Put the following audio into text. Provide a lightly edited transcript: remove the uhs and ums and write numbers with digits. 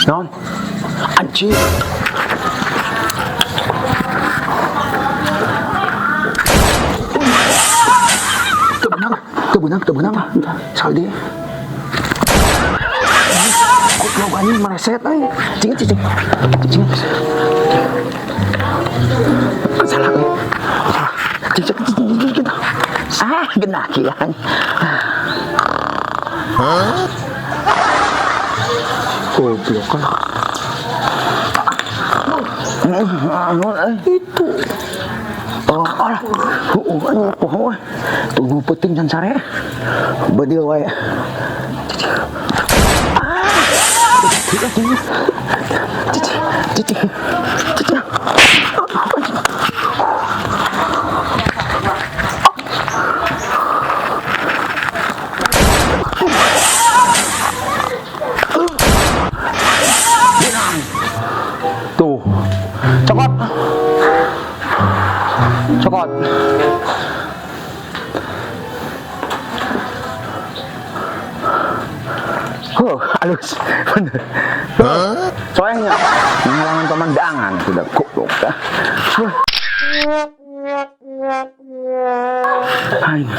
Naon? Anjing. Teu beunang, teu beunang, teu beunang. Sekali deui. Goblok, anjing, meleset euy. Cing, cing, cing. Cing. Salah euy. Salah. Cing, cing, cing, cing, cing. Ah, genah kieu. Goblok kan. Itu. Oh, alah. Heeh, anjing, poho euy. Tunggu penting can sare. Bedil wae. Ah. Cici, cici, cici. Tuh. Cokot. Cokot. Huh, halus. Bener. Huh? Soalnya pengalaman pemandangan sudah goblok dah. Huh. Aing.